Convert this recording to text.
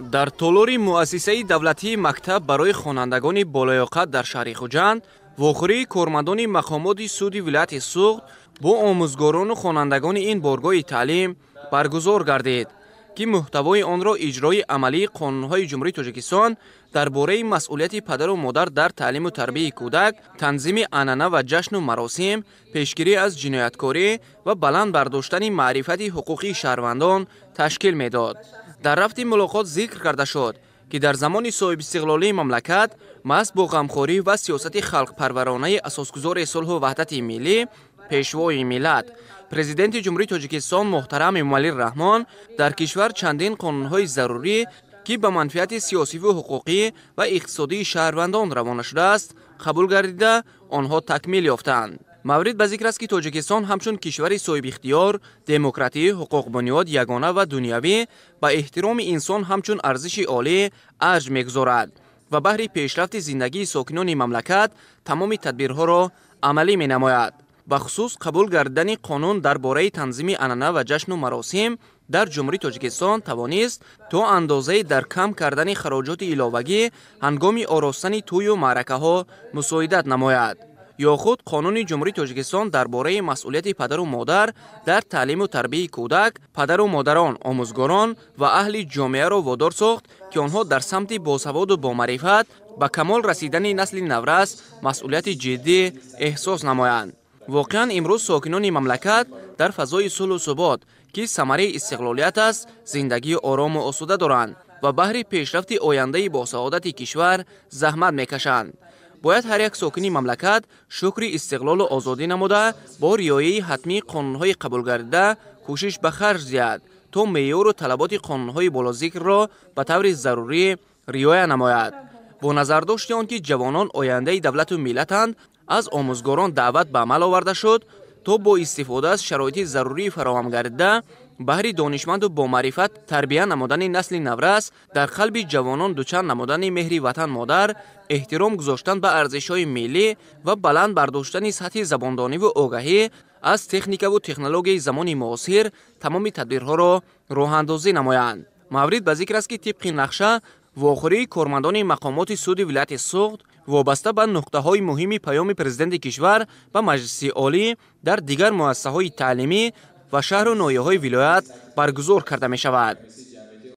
Дар толори муассисаи давлатии мактаб барои хонандагони болаёқат дар шаҳри Хуҷанд вохӯрии кормандони мақомоти суди вилояти Суғд бо омӯзгорону хонандагони ин боргоҳи таълим баргузор гардид, ки муҳтавои онро иҷрои амалии қонунҳои Ҷумҳурии Тоҷикистон дар бораи масъулияти падару модар дар таълиму тарбияи кӯдак, танзими анъана ва ҷашну маросим, пешгирӣ аз ҷинояткорӣ ва баланд бардоштани маърифати ҳуқуқии шаҳрвандон ташкил медод. Дар рафти мулоқот зикр карда шуд, ки дар замони соҳибистиқлолии мамлакат маҳз бо ғамхорӣ ва сиёсати халқпарваронаи асосгузори сулҳу ваҳдати миллӣ, пешвои миллат, Президенти Ҷумҳурии Тоҷикистон муҳтарам Эмомалӣ Раҳмон дар кишвар чандин қонунҳои зарурӣ, ки ба манфиати сиёсиву ҳуқуқӣ ва иқтисодии шаҳрвандон равона шудааст, қабул гардида, онҳо такмил ёфтанд. Маврид ба зикр аст, ки Тоҷикистон ҳамчун кишвари соҳибихтиёр, демократӣ, ҳуқуқбунёд, ягона ва дунявӣ ба эҳтироми инсон ҳамчун арзиши олӣ арҷ мегузорад ва баҳри пешрафти зиндагии сокинони мамлакат тамоми тадбирҳоро амалӣ менамояд. Бахусус қабул гардидани қонун дар бораи танзими анъана ва ҷашну маросим дар Ҷумҳурии Тоҷикистон тавонист то андозаи дар кам кардани хароҷоти иловагӣ ҳангоми оростани тӯю маъракаҳо мусоидат намояд. Ё худ қонуни Ҷумҳурии Тоҷикистон дар бораи масъулияти падару модар дар таълиму тарбияи кӯдак, падару модарон, омӯзгорон ва аҳли ҷомеаро водор сохт, ки онҳо дар самти босаводу бомаърифат ба камол расидани насли наврас масъулияти ҷиддӣ эҳсос намоянд. Воқеан, имрӯз сокинони мамлакат дар фазои сулҳу субот, ки самараи истиқлолият аст, зиндагии орому осуда доранд ва баҳри пешрафти ояндаи босаодати кишвар заҳмат мекашанд. Бояд ҳар як сокини мамлакат шукри истиқлолу озодӣ намуда, бо риояи ҳатмии қонунҳои қабулгардида кӯшиш ба харҷ диҳад, то меъёру талаботи қонунҳои болозикрро ба таври зарурӣ риоя намояд. Бо назардошти он ки ҷавонон ояндаи давлату миллатанд, аз омӯзгорон даъват ба амал оварда шуд, то бо истифода аз шароити зарурии фароҳам гардида баҳри донишманду бомаърифат тарбия намудани насли наврас, дар қалби ҷавонон дучанд намудани меҳри ватан модар, эҳтиром гузоштан ба арзишҳои миллӣ ва баланд бардоштани сатҳи забондониву огаҳӣ аз техникаву технологияи замони муосир тамоми тадбирҳоро роҳандозӣ намоянд. Маврид ба зикр аст, ки тибқи нақша вохӯрии кормандони мақомоти суди вилояти Суғд вобаста ба нуқтаҳои муҳими паёми президенти кишвар ба Маҷлиси Олӣ дар дигар муассисаҳои таълимӣ ва шаҳру ноҳияҳои вилоят баргузор карда мешавад.